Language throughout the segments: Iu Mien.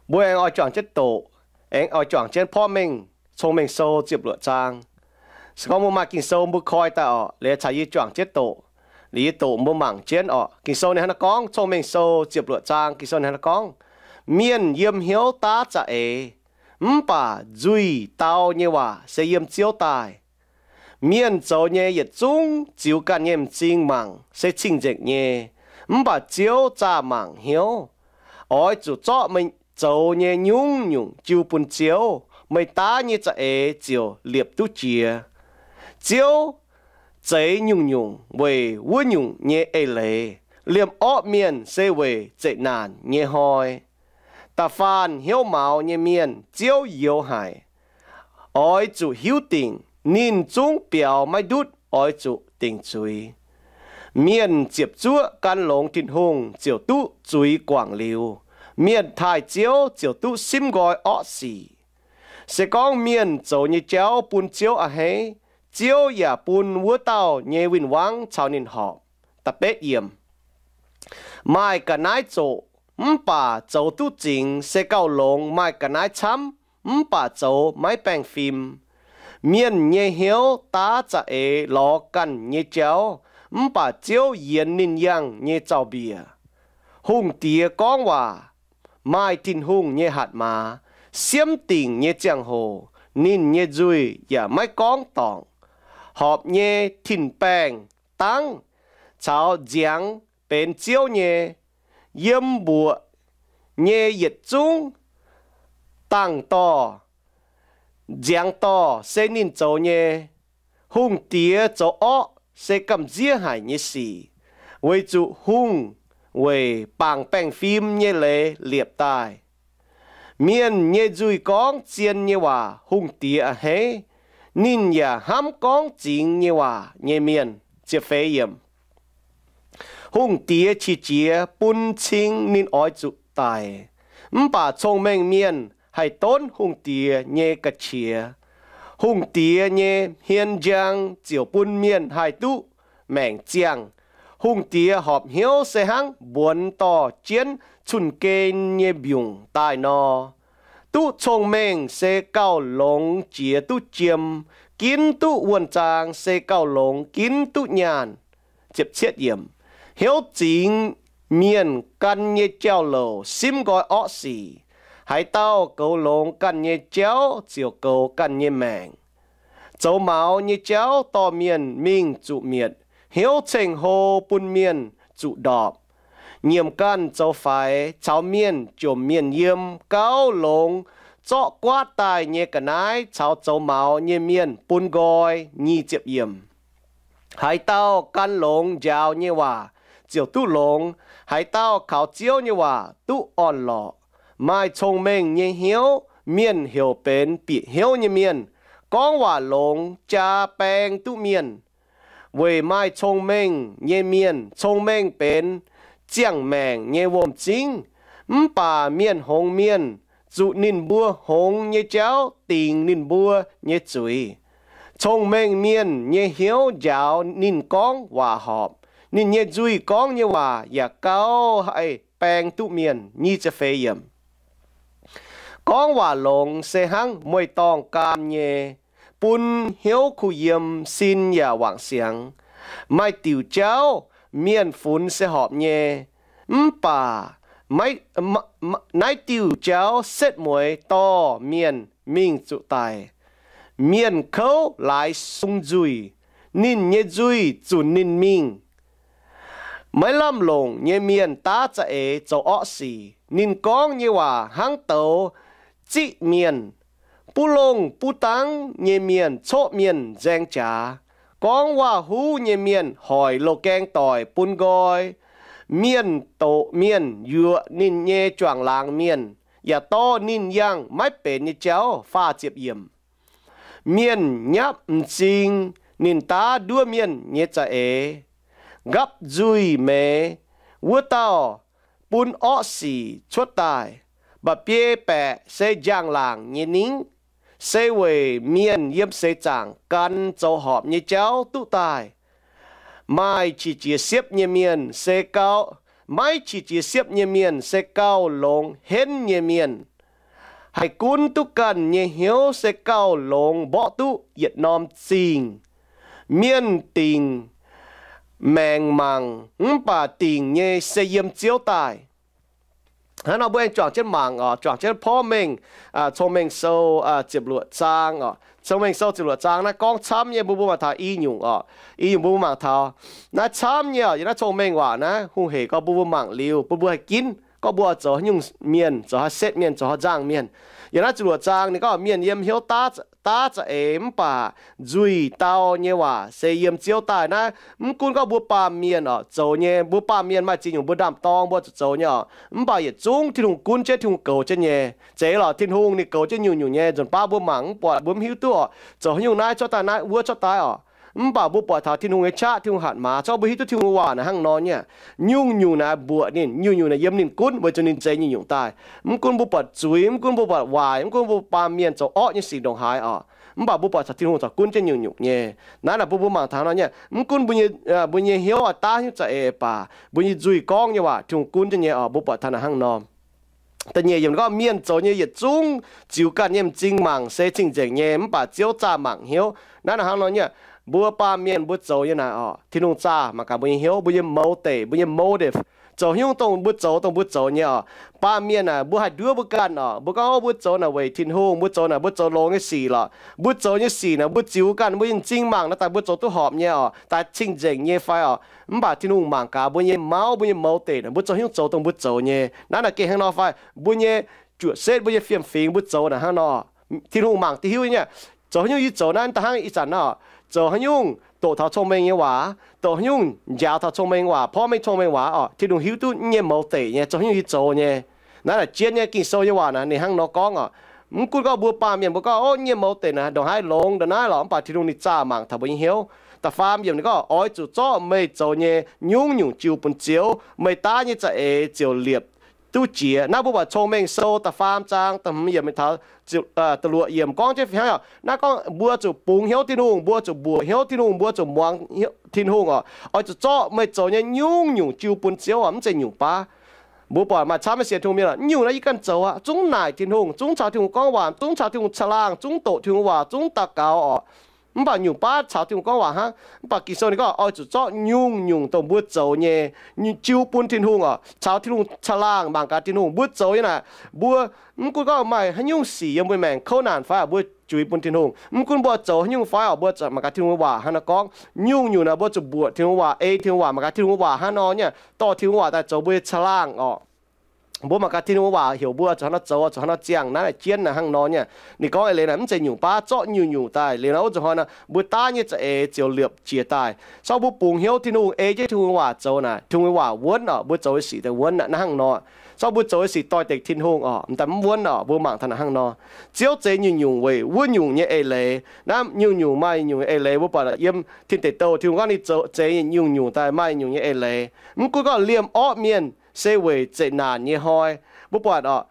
Mbuo aengx oix juangc jienv doqc, aengx oix juangc jienv porv mengh Cong-Mengh Sou ziepc luoqc zaang. Se gorngv mbuo maaih Ging-Sou mbuo koi daaih orqc, liuz caux yie juangc jienv doqc, liuz yie doqc mbuo mangc jienv orqc. Ging-Sou ninh hnangv naaiv gorngv, Cong-Mengh Sou ziepc luoqc zaang, Ging-Sou ninh hnangv naaiv gorngv, mienh yiem hnyouv daav za'eix, mv baac nzuih dau nyei waac se yiem Ziouv daaih. Mienh zoux nyei yietc zungv ziux ganh nyei m'zing mangc se cing-nzengc nyei, mv baac Ziouv zaah mangc hnyouv. Oix zuqc zorqv meih zoux nyei nyungc-nyungc jiu bun Ziouv, meih daav nyei za'eix ziouc liepc duqv jiex. Ziouv zeix nyungc-nyungc weic wuov nyungc nyei eix leiz. Liemh orqv mienh se weic zeqc naanc nyei hnoi. Da'faanh hnyouv maux nyei mienh Ziouv youx haic. Oix zuqc hiuv dingc ninh zungv biaux maiv ndutv, oix zuqc dingc zuiz. Mienh ziepc zuoqv gan longx Tin-Hungh ziouc duqv zuiz guangc liuz, mienh taaih Ziouv ziouc duqv simv nqoi orqv sic. Se gorngv mienh zoux nyei jauv bun Ziouv a'hneiv, Ziouv yaac bun wuov dauh nyei win-wangv caux ninh horpc. Da'betv yiemc. Maaih ga'naaiv zoqc mv baac zoux duqv zingx se gauh longx maaih ga'naaiv camv mv baac zoux maiv baengh fim. Mienh nyei hnyouv daav za'eix lorz ganh nyei jauv, mv baac Ziouv yienx ninh yangh nyei zaux-mbiec. Hungh diex gorngv waac maaih Tin-Hungh nyei hatc maaz. Siemv dingc nyei ziangh hoc ninh nyei nzuih yaac maiv gorngv dorngc. Horpc nyei tin-baengh dangv caux nziangx benx Ziouv nyei. Yiem mbuoqc nyei yietc zungv dangc dorh, nziangx dorh se ninh zoux nyei. Hungh diex zoux orqv se gamh nziev haic nyei sic, weic zuqc hungh weic bangc baengh fim nyei leiz liepc daaih. Mienh nyei nzuih gorngv zien nyei waac hungh diex a'hneiv, ninh yaac hnamv gorngv zingx nyei waac nyei mienh. Hungh diex qiex jiez bun cing ninh oix zuqc daic, mv baac cong-mengh mienh haih donv hungh diex nyei ga'qiex. Hungh diex nyei hmien njang ziouc bun mienh haih duqv maengc ziangh. Hungh diex horpc hnyouv se hnangv mbuonx dorh jienv cun-gen nyei mbiungc daaih nor. Duqv cong-mengh se gauh longx jiex duqv jiem, ginv duqv wuonh zaang se gauh longx ginv duqv nyaanh. Hnyouv zingx mienh gan nyei jauv-louc simv nqoi orqv sic. Haaix dauh goux longx ganh nyei jauv ziouc goux ganh nyei maengc. Zoux maux nyei jauv dorh mienh mingh zuqc mietc, hnyouv ceng-hlo bun mienh zuqc ndorpc. Nyiemc ganh zoux faix caux mienh jomc mienh yiem gauh longx zorqv guaatv daaih nyei ga'naaiv caux zoux maux nyei mienh bun nqoi. Nyic ziepc yiemc. Haaix dauh gan longx njaaux nyei waac ziouc duqv longx. Haaix dauh kaux Ziouv nyei waac duqv orn-lorqc. Maaih cong-mengh nyei hnyouv mienh heuc benx bieqc hnyouv nyei mienh. Gorngv waac longx jaa baeng duqv mienh. Weic maaih cong-mengh nyei mienh, cong-mengh benx ziangh maengc nyei wuom-zingv. Mv baac mienh hngongx mienh zuqc ninh mbuo hngongx nyei jauv dingc ninh mbuo nyei zuiz. Cong-mengh mienh nyei hnyouv njaaux ninh gorngv waac horpc. Ninh nyei nzuih gorngv nyei waac yaac gauh haih baeng duqv mienh. Gorngv waac longx se hnangv mueiz-dorngh gaam nyei, bun hnyouv kuh yiem, sin yaac wangc siangx. Maaih diuc jauv mienh funx se horpc nyei, mv baac naaiv diuh jauv setv mueiz dorh mienh mingh zuqc daic. Mienh kouv laaix sung nzuih, ninh nyei nzuih zunc ninh mingh. Maiv lamh longc nyei mienh daav za'eix zoux orqv sic. Ninh gorngv nyei waac hnangv douz ziqv mienh. Buv longh buv dangv nyei mienh coqv mienh nzaeng jaax. Gorngv waac-huv nyei mienh hoic loz-gaeng doic bun nqoi. Mienh doqc mienh yuoqc ninh nyei juangc laangz mienh, yaac dorh ninh yangh maiv benx nyei jauv. Mienh nyapv m'zing ninh daav nduov mienh nyei za'eix. Nqapv nzuih meix wuov dauh bun orqv sic cuotv daaih. Mba'biei baeqc se njang-laangc nyei ningv, se weic mienh yiem seix zaangc gan zoux horpc nyei jauv duqv daaih. Maaih qiex jiez siepv nyei mienh se gauh, maiv qiex jiez siepv nyei mienh se gauh longx henv nyei mienh. Haih gunv duqv ganh nyei hnyouv se gauh longx mborqv duqv yietc norm zingh. Mienh dingc maengc mangc, mv baac dingc nyei se yiem Ziouv daaih. Hnangv nor mbuo aengx juangc jienv mangc oc, juangc jienv Porv Mengh Cong-Mengh Sou ziepc luoqc zaang oc. Cong-Mengh Sou ziepc luoqc zaang naaiv gorngv camv nyei, mbuo mbuo mangc taux i nyungc oc. I nyungc mbuo mbuo mangc taux naaiv camv nyei oc. Yiem naaiv Cong-Mengh waac naaiv hungh hec gorngv mbuo mbuo mangc liuz, mbuo mbuo haih ginv gorngv mbuo oix zoux haaix nyungc mienh, zoux haaix setv mienh, zoux haaix nzangh mienh. Yiem naaiv ziepc luoqc zaang ninh gorngv mienh yiem hnyouv daav za'eix mv baac nzuih dau nyei waac se yiem Ziouv daaih. Naaiv mv gunv gorngv mbuo baamh mienh oc, zoux nyei, mbuo baamh mienh maaih ziex nyungc mbuo ndaam-dorng mbuo zuqc zoux nyei oc. Mv baac yietc zungv Tin-Hungh gunv jienv, Tin-Hungh goux jienv nyei. Zeiz lorqc, Tin-Hungh ninh goux jienv nyungc-nyungc nyei, nzunc baav mbuo mangc mv buatc, mbuo mv hiuv duqv oc, zoux haaix nyungc naaiv cuotv daaih, naaiv wuov cuotv daaih oc. Mv baac mbuo buatc taux Tin-Hungh nyei qaqv, Tin-Hungh hatc maaz, gorngv mbuo hiuv duqv Tin-Hungh waac naaic hnangv nor nyei. Nyungc-nyungc naaic mbuoqc ninh, nyungc-nyungc naaic yiem ninh gunv weic zuqc ninh zeiz nyungc-nyungc daaih. Mv gunv mbuo buatc zuiz, mv gunv mbuo buatc waaic, mv gunv mbuo baamh mienh zoux orqv nyei sic ndongc haaix oc, mv baac mbuo buatc taux Tin-Hungh corc gunv jienv nyungc-nyungc nyei. Naaiv naaic bun mbuo mangc taux nor nyei, mv gunv mbuo nyei hnyouv oix daav haaix nyungc za'eix baac, mbuo nyei nzuih gorngv nyei waac Tin-Hungh gunv jienv nyei oc. Mbuo buatc taux naaic hnangv nor. Da'nyeic yiemc gorngv mienh zoux nyei yietc zungv ziux ganh nyei m'zing mangc se cing-nzengc nyei, mv baac Ziouv zaah mangc hnyouv. Naaiv naaic hnangv nor nyei, mbuo baamh mienh mbuo zoux nyei naaic oc, Tin-Hungh zaah mangc gaax mbuo nyei hnyouv, mbuo nyei mouz deic, mbuo nyei motive, zoux haaix nyungc dongh mbuo zoux, dongh mbuo zoux nyei oc. Baamh mienh naaic mbuo haih nduov mbuo ganh oc. Mbuo gorngv mbuo zoux naaic weic Tin-Hungh, mbuo zoux naaic mbuo zoux longx nyei sic lorqc. Mbuo zoux nyei sic naaic mbuo ziux ganh mbuo nyei m'zing mangc naaiv daaih mbuo zoux duqv horpc nyei oc, daaih cing-nzengc nyei fai oc. Mv baac Tin-Hungh mangc gaax mbuo nyei mouv, mbuo nyei mouz deic naaic mbuo zoux haaix nyungc zoux dongh mbuo zoux nyei. Naaiv naaic gengh hnangv nor fai, mbuo nyei juoqc setv, mbuo nyei fiem-fingx mbuo zoux naaic hnangv nor, Tin-Hungh mangc da'hiuv nyei. Zoux haaix nyungc yie zoux naaiv da'hnangv ih zanc nor, zoux haaix nyungc doqc taux cong-mengh nyei waac, doqc haaix nyungc njaaux taux cong-mengh waac, porv mengh cong-mengh waac oc, Tin-Hungh hiuv duqv nyei mouz deic nyei zoux haaix nyungc yie zoux nyei. Naaiv naaic jien nyei Ging-Sou nyei waac naaic ninh hnangv nor gorngv oc. Mv gunv gorngv mbuo baamh mienh mbuo gorngv, ov, nyei mouz deic naaic ndongc haaix longx ndongc naaiv lorqc, mv baac Tin-Hungh ninh zaah mangc taux mbuo nyei hnyouv. Da'faam yiemc ninh gorngv, oix zuqc zorqv meih zoux nyei nyungc-nyungc jiu bun Ziouv, meih daav nyei za'eix ziouc liepc duqv jiex. Naaiv mbuo buatc Cong-Mengh Sou da'faam zaang da'hmz yiemc mingh taux da'luoqc yiemc gorngv jienv fih hnangv oc. Naaiv gorngv mbuo zuqc bungx hnyouv Tin-Hungh, mbuo zuqc mbuoqc hnyouv Tin-Hungh, mbuo zuqc muangx Tin-Hungh oc. Oix zuqc zorqv meih zoux nyei nyungc-nyungc jiu bun Ziouv oc, mv zeiz nyungc baav. Mbuo buatc maaih camv maiv sienx Tin-Hungh mienh oc, nyungc naaiv yie ganh zoux aqv, zungv naaic Tin-Hungh, zungv caux Tin-Hungh gorngv waac, zungv caux Tin-Hungh caangh laangh, zungv doqc Tin-Hungh waac, zungv daux gaux oc. Mv baac nyungc baav caux Tin-Hungh gorngv waac hnangv. Mv baac Ging-Sou ninh gorngv oix zuqc zorqv nyungc-nyungc dongh mbuo zoux nyei jiu bun Tin-Hungh oc, caux Tin-Hungh caangh laangh, mangc gaax Tin-Hungh mbuo zoux nyei naaic. Mbuo mv gunv gorngv maaih haaix nyungc sic yiem mbuo maengc kouv naanc fai oc, mbuo juix bun Tin-Hungh. Mv gunv mbuo zoux haaix nyungc fai oc, mbuo mangc gaax Tin-Hungh waac hnangv nor gorngv. Nyungc-nyungc naaic mbuo zuqc mbuoqc Tin-Hungh waac, ei Tin-Hungh waac, mangc gaax Tin-Hungh waac hnangv nor nyei, dorh Tin-Hungh waac daaih zoux mbuo nyei caangh laangh oc. Mbuo mangc gaax Tin-Hungh waac heuc mbuo zuqc hnangv nor zoux, zuqc hnangv nor ziangh. Naaiv naaic jien naaic hnangv nor nyei. Ninh gorngv eix leiz naaic mv zeiz nyungc baav zorqv nyungc-nyungc daaih. Liuz naaiv wuov zuqc hnoi nor mbuo daav nyei za'eix ziouc liepc jiex daaih. Zorqv mbuo bungx hnyouv Tin-Hungh, ei jienv Tin-Hungh waac zoux naaic, Tin-Hungh waac wuonv oc, mbuo zoux nyei sic daaih wuonv naaiv hnangv nor. Zorqv mbuo zoux nyei sic doix-dekc Tin-Hungh oc, m'daaih mv wuonv oc. Mbuo mangc taux naaic hnangv nor. Ziouv zeix nyungc-nyungc weic wuov nyungc nyei eix leiz. Naaiv nyungc-nyungc maaih nyungc nyei eix leiz. Mbuo buatc yiem Tin Deic Douh Tin-Hungh gorngv ninh zeix nyungc-nyungc daaih maaih nyungc nyei eix leiz. Mv gunv gorngv liemh orqv mienh se weic zeqc naanc nyei hnoi. Mbuo buatc oc,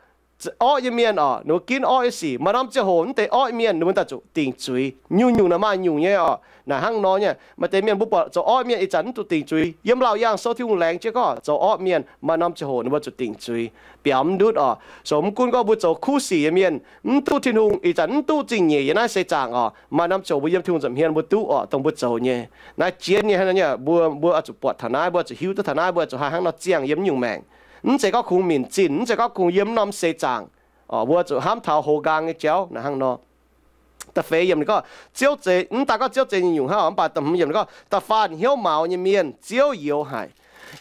orqv nyei mienh oc, ninh mbuo ginv orqv nyei sic. Maaih norm ziangh hoc mv deix orqv mienh ninh mbuo daaih zuqc dingc zuiz. Nyungc-nyungc naaic maaih nyungc nyei oc. Naaic hnangv nor nyei, maaih deix mienh mbuo buatc zoux orqv mienh ih zanc mv zuqc dingc zuiz. Yiem Laauc Yaangh Sou Tin-Hungh laengz jienv gorngv zoux orqv mienh maaih norm ziangh hoc ninh mbuo zuqc dingc zuiz, biaux mv ndutv oc. So mv gunv gorngv mbuo zoux kuv sic nyei mienh, mv duqv Tin-Hungh, ih zanc mv duqv zingh nyeic yiem naaiv seix zaangc oc, maaih norm ziangh hoc mbuo yiem Tin-Hungh nza'hmien mbuo duqv oc, dongh mbuo zoux nyei. Naaiv jien nyei hnangv nor nyei, mbuo, mbuo oix zuqc buatc taux naaiv, mbuo oix zuqc hiuv duqv taux naaiv, mbuo oix zuqc haih hnangv nor ziangh yiem nyungc maengc. Mv zeiz gorngv kungx minc zinh, mv zeiz gorngv kungx yiem norm seix zaangc oc, mbuo zuqc hnamv taux hoz nqaang nyei jauv naaic hnangv nor. Da'feix yiemc ninh gorngv, Ziouv zeix, mv daaih gorngv Ziouv zeix nyungc-nyungc hnangv oc, mv baac da'hmz yiemc ninh gorngv, da'faanh hnyouv maux nyei mienh Ziouv youx haic.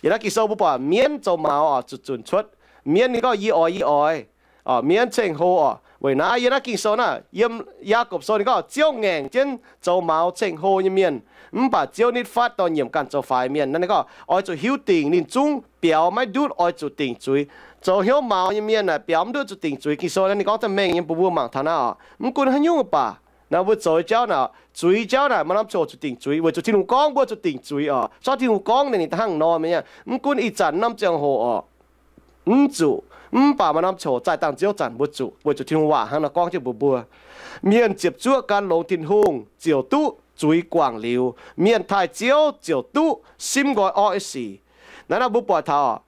Yiem naaiv Ging-Sou mbuo buatc mienv zoux maux oc, zuqc zunc cuotv. Mienv ninh gorngv, yie oix, yie oix. Mienv ceng-hlo oc. Weic naaiv yiem naaiv Ging-Sou naaiv, yiem Yaagorpc Sou ninh gorngv Ziouv ngaengc jienv zoux maux ceng-hlo nyei mienh, mv baac Ziouv nitv fatv dorh nyiemc ganh zoux faix mienh. Naaiv ninh gorngv oix zuqc hiuv dingc ninh zungv biaux maiv ndutv oix zuqc dingc zuiz. Zoux hnyouv maux nyei mienh naaic biaux mv ndutv zuqc dingc zuiz. Ging-Sou naaiv ninh gorngv da'mengh nyei, mbuo mbuo mangc taux naaiv oc. Mv gunv haaix nyungc baac, naaiv mbuo zoux jauv naaic, zuiz jauv naaic maaih norm ziangh hoc zuqc dingc zuiz, weic zuqc Tin-Hungh gorngv mbuo zuqc dingc zuiz oc. Zorqv Tin-Hungh gorngv naaic ninh hnangv nor nyei. Mv gunv ih zanc norm ziangh hoc oc, mv zuqc, mv baac maaih norm ziangh hoc zaih dangh Ziouv zanc mbuo zuqc, weic zuqc Tin-Hungh waac hnangv nor gorngv jienv mbuox mbuo. Mienh ziepc zuoqv gan longx Tin-Hungh ziouc duqv zuiz guangc liuz. Mienh taaih Ziouv ziouc duqv simv nqoi orqv nyei sic. Naaiv nor mbuo buatc taux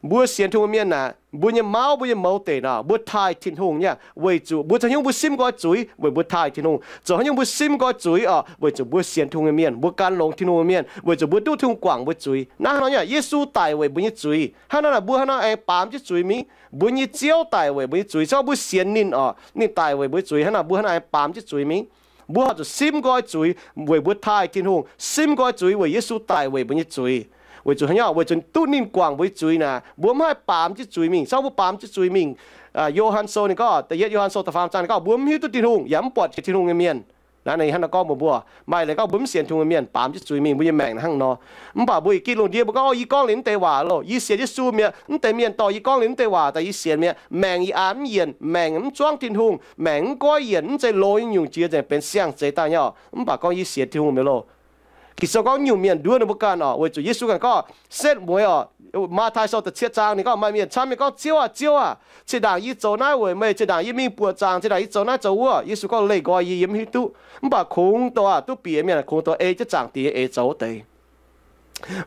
Mbuo sienx Tin-Hungh mienh aah, mbuo nyei mauv, mbuo nyei mouz deic nor, mbuo taaih Tin-Hungh nyei, weic zuqc mbuo zoux haaix nyungc mbuo simv nqoi zuiz, weic mbuo taaih Tin-Hungh. Zoux haaix nyungc mbuo simv nqoi zuiz oc, weic zuqc mbuo sienx Tin-Hungh nyei mienh, mbuo gan longx Tin-Hungh nyei mienh, weic zuqc mbuo duqv Tin-Hungh guangc mbuo zuiz. Naaiv hnangv nor nyei, Yesu daic weic mbuo nyei zuiz. Hnangv naaiv naaic, mbuo hnangv nor aengx baamz jienv zuiz mingh? Mbuo nyei Ziouv daic weic mbuo nyei zuiz, se gorngv mbuo sienx ninh oc, ninh daic weic mbuo nyei zuiz, hnangv naaic, mbuo hnangv naaic aengx baamz jienv zuiz mingh? Mbuo horpc zuqc simv nqoi zuiz weic mbuo taaih Tin-Hungh, simv nqoi zuiz weic Yesu daic weic mbuo nyei zuiz. Weic zuqc hnangv nor, weic zuqc duqv ninh guangc mbuo nyei zuiz naaic, mbuo mv haih baamz jienv zuiz mingh. Se gorngv mbuo baamz jienv zuiz mingh, Yo^han Sou ninh gorngv, da'yietv Yo^han Sou da'faam zaang ninh gorngv, mbuo mv hiuv duqv Tin-Hungh yaac mv buatc jiex Tin-Hungh nyei mienh. Naaiv ninh hnangv naaic gorngv mbuox mbuo, maaih leiz gorngv mbuo mv sienx Tin-Hungh nyei mienh baamz jienv zuiz mingh, mbuo nyei maengc hnangv nor. Mv baac mbuo i giv lungh ndiev mbuo gorngv, yie gorngv liuz mv deix waac loh, yie sienx Yesu mi'aqv, mv deix mienh dorh yie gorngv liuz mv deix waac daaih yie sienx mi'aqv, maengc yie an mv yienc, maengc mv zuangv Tin-Hungh, maengc mv goiv yienc, mv zeiz loz nyei nyungc jiex nzengc, benx siang-zeix daaih nyei oc. Mv baac gorngv yie sienx Tin-Hungh mi'aqv loh. Ging-Sou gorngv nyungc mienh nduov ninh mbuo ganh oc, weic zuqc Yesu ganh gorngv setv mueiz oc. Matv^tai Sou da'cietv zaang ninh gorngv, maaih mienh camv nyei gorngv, Ziouv aah! Ziouv aah! Zinh ndaangc yie zoux naaiv weic meih, zinh ndaangc yie mingh buoqc zaangc, zinh ndaangc yie zoux naaiv zoux wuov. Yesu gorngv, leih nqoi yie, yie mv hiuv duqv. Mv baac kungx dongh aac duqv bieqc mienh kungx dongh ei jienv Zaangc Diex nyei eix zoux wuov deix.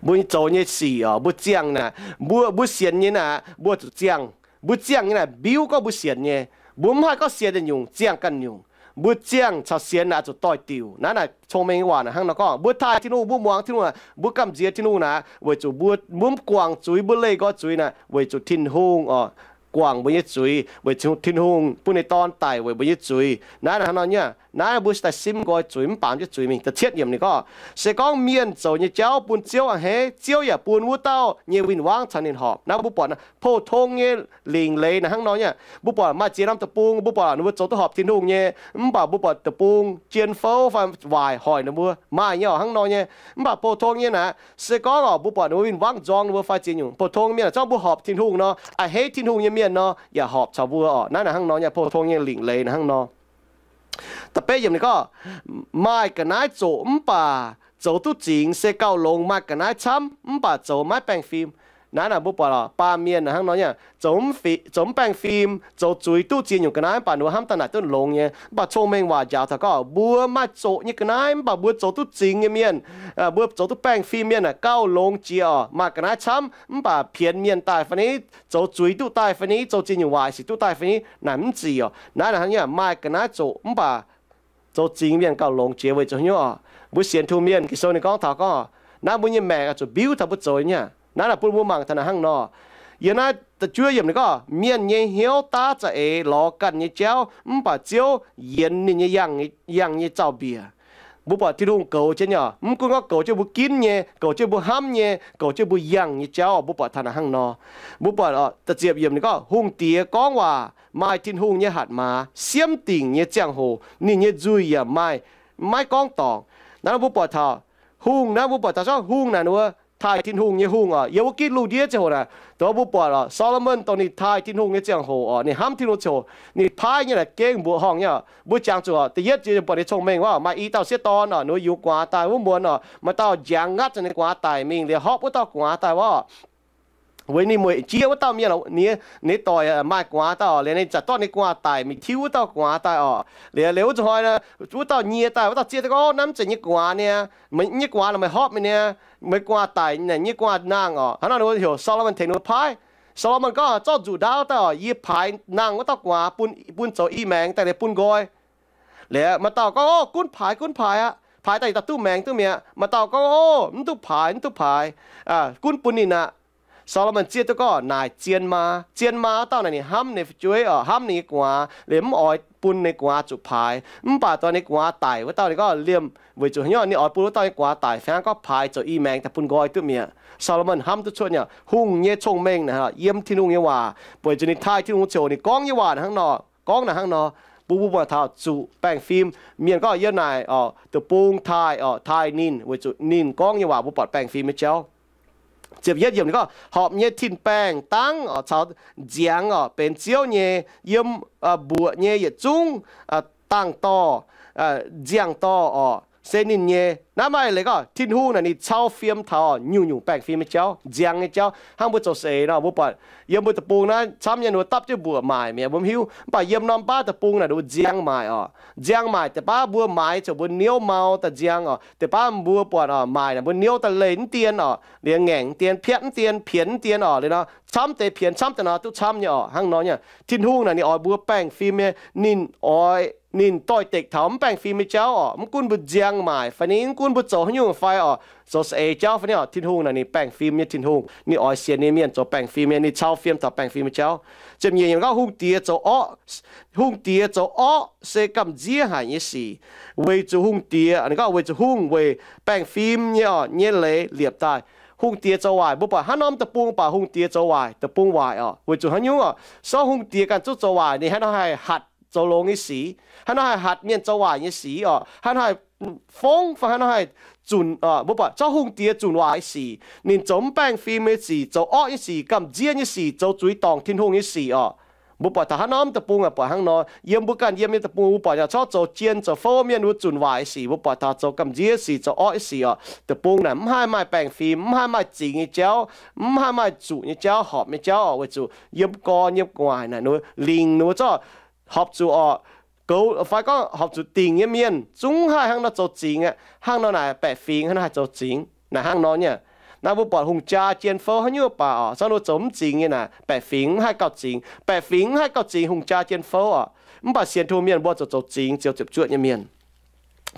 Mbuo zoux nyei sic oc, mbuo ziangh naaic, mbuo, mbuo sienx nyei naaic, mbuo zuqc ziangh. Mbuo ziangh nyei naaic mbiuv gorngv mbuo sienx nyei. Mbuo mv haih gorngv sienx nyungc ziangh ganh nyungc. Mbuo ziangh caux sienx naaic zuqc doix-diuc. Naaiv naaic cong-mengh nyei waac naaic hnangv nor gorngv, mbuo taaih Tin-Hungh, mbuo muangx Tin-Hungh naaic, mbuo gamh nziex Tin-Hungh naaic, weic zuqc mbuo, mbuo mv guangc zuiz, mbuo leih nqoi zuiz naaic, weic zuqc Tin-Hungh oc, guangc mbuo nyei zuiz, weic zuqc Tin-Hungh bun ninh Dorn daic weic mbuo nyei zuiz. Naaiv naaic hnangv nor nyei. Naaiv mbuo se daaih simv nqoi zuiz, mv baamz jienv zuiz mingh. Da'cietv yiemc ninh gorngv, se gorngv mienh zoux nyei jauv bun Ziouv a'hneiv, Ziouv yaac bun wuov dauh nyei win-wangv caux ninh horpc. Naaiv mbuo buatc pou-tong nyei lingc leiz naaic hnangv nor nyei. Mbuo buatc maaih ziex norm deic-bung, mbuo buatc ninh mbuo zoux duqv horpc Tin-Hungh nyei, mv baac mbuo buatc deic-bung jien fouv fai waaic hoic ninh mbuo, maaih nyei oc, hnangv nor nyei. Mv baac pou-tong nyei naaic, se gorngv oc, mbuo buatc ninh mbuo win-wangv nzorng ninh mbuo fai ziex nyungc, pou-tong mienh aah, zorngv mbuo horpc Tin-Hungh nor, a'hneiv Tin-Hungh nyei mienh nor, yaac horpc caux mbuo oc. Naaiv naaic hnangv nor nyei, pou-tong nyei lingc leiz naaic hnangv nor. Da'betv yiemc ninh gorngv, maaih ga'naaiv zoqc mv baac zoux duqv zingx se gauh longx maaih ga'naaiv camv mv baac zoux maiv baengh fim. Naaiv naaic mbuo buatc oc, baamh mienh naaic hnangv nor nyei, zoux mv baengh fim, zoux zuiz duqv ziex nyungc ga'naaiv, mv baac ninh mbuo hnamv daaih naaic duqv longx nyei. Mv baac cong-mengh waac njaaux taux gorngv, mbuo maaih zoqc nyei ga'naaiv mv baac mbuo zoux duqv zingx nyei mienh, mbuo zoux duqv baengh fim mienh aah, gauh longx jiex oc. Maaih ga'naaiv camv mv baac pienx mienh daaih fai ni, zoux zuiz duqv daaih fai ni, zoux ziex nyungc waaic sic duqv daaih fai ni, naaic mv zic oc. Naaiv naaic hnangv nyei, maaih ga'naaiv zoqc mv baac zoux zingx mienh gauh longx jiex weic zuqc hnyouv oc. Mbuo sienx Tin-Hungh mienh, Ging-Sou ninh gorngv taux gorngv, naaiv mbuo nyei maengc oix zuqc mbiuv taux mbuo zoux nyei. Naaiv naaic bun mbuo mangc taux naaic hnangv nor. Yiem naaiv da'juov yiemc ninh gorngv, mienh nyei hnyouv daav za'eix lorz ganh nyei jauv, mv baac Ziouv yienx ninh nyei yangh, yangh nyei zaux-mbiec. Mbuo buatc Tin-Hungh goux jienv nyei oc, mv gunv gorngv goux jienv mbuo ginv nyei, goux jienv mbuo hnamv nyei, goux jienv mbuo yangh nyei jauv, mbuo buatc taux naaic hnangv nor. Mbuo buatc da'ziepc yiemc ninh gorngv, hungh diex gorngv waac maaih Tin-Hungh nyei hatc maaz, siemv dingc nyei ziangh hoc ninh nyei nzuih yaac maaih, maiv gorngv dorngc. Naaiv mbuo buatc taux hungh, naaiv mbuo buatc taux gorngv hungh naaic ninh mbuo taaih Tin-Hungh nyei hungh oc. Yiem wuov gitv lungh ndiev ziangh hoc naaic, dongh mbuo buatc oc, Saa^lo^morn dongh ninh taaih Tin-Hungh nyei ziangh hoc oc, ninh hnamv Tin-Hungh ziangh hoc, ninh paaiv nyei naaic gengh mbuoqc horngh nyei oc. Mbuo jangx zuqc oc, da'yietv jiex buatc ninh cong-mengh wuov, maaih i dauh sieqv dorn oc, ninh mbuo yungz gu'nguaaz daaih wuov muonz oc, maaih dauh njangx ngatv zuqc ninh gu'nguaaz daic mingh liuz, horpv wuov dauh gu'nguaaz daaih wuov oc. Weic ninh mueic jieqv wuov dauh mienh, ninh doic maaih gu'nguaaz daaih oc, liuz ninh zaqc dorh ninh gu'nguaaz daic mingh tiuv wuov dauh gu'nguaaz daaih oc. Liuz, liuz wuov zuqc hnoi, wuov dauh nyie daaih, wuov dauh zieqv duqv gorngv, naaiv mv zeiz nyei gu'nguaaz niaa, nyei gu'nguaaz naaic meih horpv mingh niaa, meih gu'nguaaz daic naaic nyei gu'nguaaz nangh oc. Hnangv nor ninh mbuo heuc Saa^lo^morn tengx ninh mbuo paaiv. Saa^lo^morn gorngv, zorqv nzuqc ndaauv daaih oc, yie paaix nangh wuov dauh gu'nguaaz bun, bun zoux i maengx daaih liuz bun nqoi. Liuz maaih dauh gorngv, ov, gunv paaix, gunv paaix aqv. Paaix daaih yietc dauh duqv maengx duqv mi'aqv. Maaih dauh gorngv, ov, mv duqv paaix, mv duqv paaix, gunv bun ninh aqv. Saa^lo^morn zieqv duqv gorngv naaic zien maa. Zien maa wuov dauh naaic ninh hnamv ninh fu'jueiv oc, hnamv ninh nyei gu'nguaaz, liuz mv oix bun ninh gu'nguaaz zuqc paaix. Mv baac dongh ninh gu'nguaaz daic wuov dauh ninh gorngv liemh, weic zuqc hnyouv ninh oix bun wuov dauh nyei gu'nguaaz daic fai hnangv gorngv paaix zoux i maengx daaih bun nqoi duqv mi'aqv. Saa^lo^morn hnamv duqv cuotv nyei, hungh nyei cong-mengh naaic, yiem Tin-Hungh nyei waac, weic zuqc ninh taaih Tin-Hungh ziouc ninh gorngv nyei waac hnangv nor, gorngv naaic hnangv nor. Mbuo, mbuo buatc taux zuqc baengh fim, mienh gorngv yiem naaic oc, deic-bung taaih oc, taaih ninh, weic zuqc ninh gorngv nyei waac mbuo buatc baengh fim nyei jauv. Ziepc yietv yiemc ninh gorngv, horpc nyei tin-baengh dangv oc caux nziangx oc benx Ziouv nyei. Yiem mbuoqc nyei yietc zungv dangh dorh, nziangh dorh oc se ninh nyei. Naaiv maaih leiz gorngv Tin-Hungh naaic ninh cau fiem taux nyungc-nyungc baengh fim nyei jauv, nziang nyei jauv. Hnangv mbuo zoux saeng nor, mbuo buatc yiem mbuo deic-bung naaiv camv nyei ninh mbuo dapv jienv mbuoqc maaic mi'aqv, mbuo mv hiuv. Mv baac yiem norm baav deic-bung naaic ninh mbuo nziang maaic oc. Nziang maaic deix baav mbuo maaiz ziouc mbuo niouv mau daaih nziang oc. Deix baav mbuo buatc oc, maaic naaic mbuo niouv daaih leih mv dien oc, liemh ngaengc mv dien, piatv mv dien, pienx mv dien oc. Liuz nor camv deix pienx, camv deix nor duqv camv nyei oc. Hnangv nor nyei, Tin-Hungh naaic ninh oix mbuo baengh fim nyei, ninh oix, ninh doix-dekc taux mv baengh fim nyei jauv oc. Mv gunv mbuo nziang maaic fai ni, mv gunv mbuo zoux haaix nyungc fai oc, zoux saeng-eix jauv fai ni oc, Tin-Hungh naaic ninh baengh fim nyei Tin-Hungh. Ninh oix sienx ninh mienh zoux baengh fim nyei, ninh cau fiem taux baengh fim nyei jauv. Ziepc nyeic yiemc gorngv hungh diex zoux orqv, hungh diex zoux orqv se gamh nziev haic nyei sic, weic zuqc hungh diex, ninh gorngv weic zuqc hungh weic baengh fim nyei oc nyei leiz liepc daaih. Hungh diex zoux waaic, mbuo buatc hnangv norm deic-bung baac hungh diex zoux waaic, deic-bung waaic oc. Weic zuqc haaix nyungc oc? Se gorngv hungh diex ganh zungv zoux waaic, ninh haaix nor haih hatc zoux longx nyei sic? Haaix nor haih hatc mienh zoux waaic nyei sic oc? Haaix nor haih fongv fai haaix nor haih zunc oc? Mbuo buatc zorqv hungh diex zunc waaic nyei sic, ninh zoux mv baengh fim nyei sic, zoux orqv nyei sic, gamh nziev nyei sic, zoux zuiz dorngc Tin-Hungh nyei sic oc. Mbuo buatc taux hnangv norm deic-bung aah, buatc hnangv nor. Yiem mbuo ganh yiem nyei deic-bung mbuo buatc yaac corc zoux jien zoux fouv mienh wuov zunc waaic nyei sic, mbuo buatc taux zoux gamh nziev sic, zoux orqv nyei sic oc. Deic-bung naaic mv haih maaih baengh fim, mv haih maaih zingx nyei jauv, mv haih maaih zuqc nyei jauv, horpc nyei jauv oc. Weic zuqc yiem gorn yiem gu'nguaaic naaic ninh lingc ninh mbuo zorqv horpc zuqc oc, goux fai gorngv horpc zuqc dingc nyei mienh zungv haih hnangv nor zoux zingx aqv. Hnangv nor naaic baeqc fingx hnangv nor haih zoux zingx naaic hnangv nor nyei. Naaiv mbuo buatc hungh jaa jien fouv haaix nyungc baac oc, zorqv ninh zoux mv zingx nyei naaic baeqc fingx mv haih gauh zingx. Baeqc fingx mv haih gauh zingx hungh jaa jien fouv oc. Mv baac sienx Tin-Hungh mienh mbuo zuqc zoux zingx, ziouc ziepc zuoqv nyei mienh.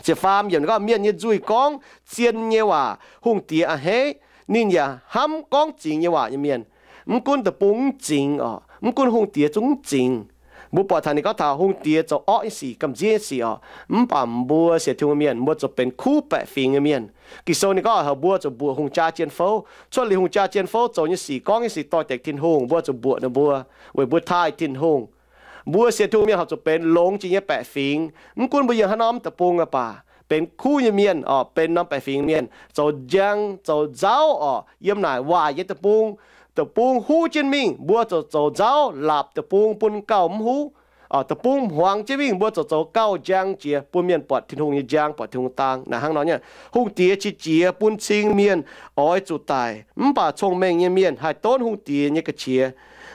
Ziepc faam yiemc gorngv, mienh nyei nzuih gorngv zien nyei waac hungh diex a'hneiv, ninh yaac hnamv gorngv zingx nyei waac nyei mienh. Mv gunv deic-bung mv zingx oc, mv gunv hungh diex zungv mv zingx. Mbuo buatc taux ninh gorngv taux hungh diex zoux orqv nyei sic, gamh nziev nyei sic oc. Mv baac mbuo sienx Tin-Hungh mienh mbuo zuqc benx kuv baeqc fingx nyei mienh. Ging-Sou ninh gorngv heuc mbuo zuqc mbuoqc hungh jaa jien fouv. Cuotv liuz hungh jaa jien fouv zoux nyei sic, gorngv nyei sic, doix-dekc Tin-Hungh, mbuo zuqc mbuoqc ninh mbuo, weic mbuo taaih Tin-Hungh. Mbuo sienx Tin-Hungh mienh horpc zuqc benx longx jiex nyei baeqc fingx. Mv gunv mbuo yiem haaix norm deic-bung aah baac, benx kuv nyei mienh oc, benx norm baeqc fingx mienh, zoux njang zoux nzauv oc, yiem naaic waaic nyei deic-bung, deic-bung huv jienv mingh, mbuo zuqc zoux nzauv laapc deic-bung bun gauh mv huv. Deic-bung hmuangx jienv mingh, mbuo zuqc zoux gauh njang jiex bun mienh buatc Tin-Hungh nyei njang, buatc Tin-Hungh dang. Naaic hnangv nor nyei, hungh diex qiex jiez bun cing mienh oix zuqc daic, mv baac cong-mengh nyei mienh haih donv hungh diex nyei ga'qiex.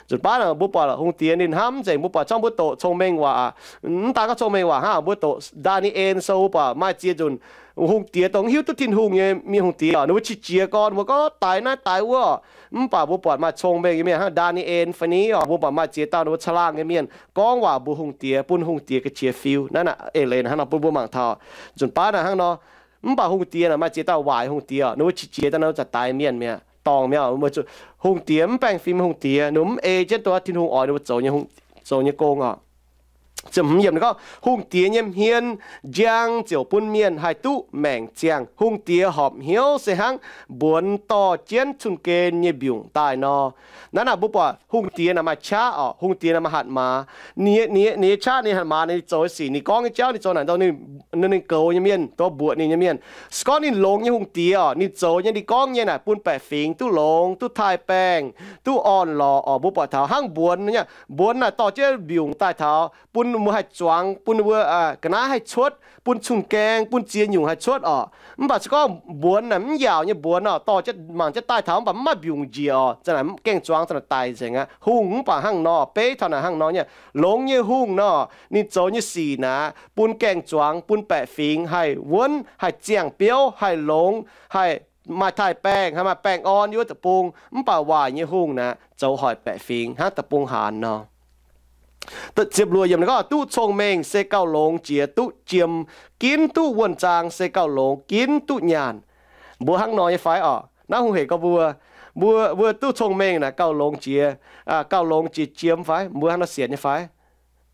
Nzunc baav mbuo buatc hungh diex ninh hnamv nzengc, mbuo buatc zorqv mbuo doqc cong-mengh waac, mv daan gorngv cong-mengh waac hnangv, mbuo doqc Ndaa^ni^en Sou mbuo buatc maaih ziex nzunc hungh diex dongh hiuv duqv Tin-Hungh nyei mienh, hungh diex ninh mbuo qiex jiez gorn mbuo gorngv daaix naaiv daaix wuov. Mv baac mbuo buatc maaih cong-mengh nyei mienh hnangv Ndaa^ni^en fai ni oc, mbuo buatc maaih ziex dauh ninh mbuo caangh laangh nyei mienh gorngv waac mbuox hungh diex, bun hungh diex ga'qiex fiu. Naaiv eix leiz hnangv nor bun mbuo mangc taux. Nzunc baav naaic hnangv nor, mv baac hungh diex naaic maaih ziex dauh waaic hungh diex, ninh mbuo qiex jiez daaih ninh mbuo zaqc daix mienh mi'aqv, dorngc mi'aqv. Weic zuqc hungh diex mv baengh fim hungh diez, ninh mbuo mv ei jienv dongh Tin-Hungh oix ninh mbuo zoux nyei, zoux nyei gong oc. Ziepc hmz yiemc ninh gorngv, hungh diex nyei hmien njang ziouc bun mienh haih duqv maengc ziangh. Hungh diex horpc hnyouv se hnangv mbuonx dorh jienv cun-gen nyei mbiungc daaih nor. Naaiv naaic mbuo buatc hungh diex naaic maaih qaqv oc, hungh diex naaic maaih hatc maaz. Ninh nyei qaqv, ninh hatc maaz, ninh zoux nyei sic, ninh gorngv nyei jauv, ninh zoux naaic, ninh goux nyei mienh, dongh mbuoqc ninh nyei mienh. Se gorngv ninh longx nyei hungh diex oc, ninh zoux nyei, ninh gorngv nyei naaic bun baeqc fingx duqv longx, duqv taaih-baengh, duqv orn-lorqc oc. Mbuo buatc taux hnangv mbuonx, mbuonx naaic dorh jienv mbiungc daaih taux bun mbuo haih zuangx, bun mbuo ga'naaiv haih cuotv, bun cun-gaeng, bun ziex nyungc haih cuotv oc. Mv baac se gorngv mbuonx naaic mv yaauc nyei mbuonx oc, dorh jienv mangc jienv daaih taux mv baac mv maaih mbiungc njiec oc, za'gengh naaic gaeng-zuangx za'gengh naaic daic nzengc aqv. Hungh mv baac hnangv nor, beiv taux naaic hnangv nor nyei. Longx nyei hungh nor, ninh zoux nyei sic naaic bun gaeng-zuangx, bun baeqc fingx haih wuonv, haih ziangh biouv, haih longx, haih maaih taaih-baengh, haih maaih baengh orn yiem wuov deic-bung. Mv baac waaic nyei hungh naaic zoux hoic baeqc fingx hnangv deic-bung haanz nor. Ziepc luoqc yiemc ninh gorngv, duqv cong-mengh se gauh longx jiex duqv jiem, ginv duqv wuonh zaang se gauh longx ginv duqv nyaanh. Mbuo hnangv nor nyei fai oc? Naaiv hungh hec gorngv mbuo, mbuo, mbuo duqv cong-mengh naaic gauh longx jiex, gauh longx jiex jiem fai? Mbuo hnangv nor sienx nyei fai?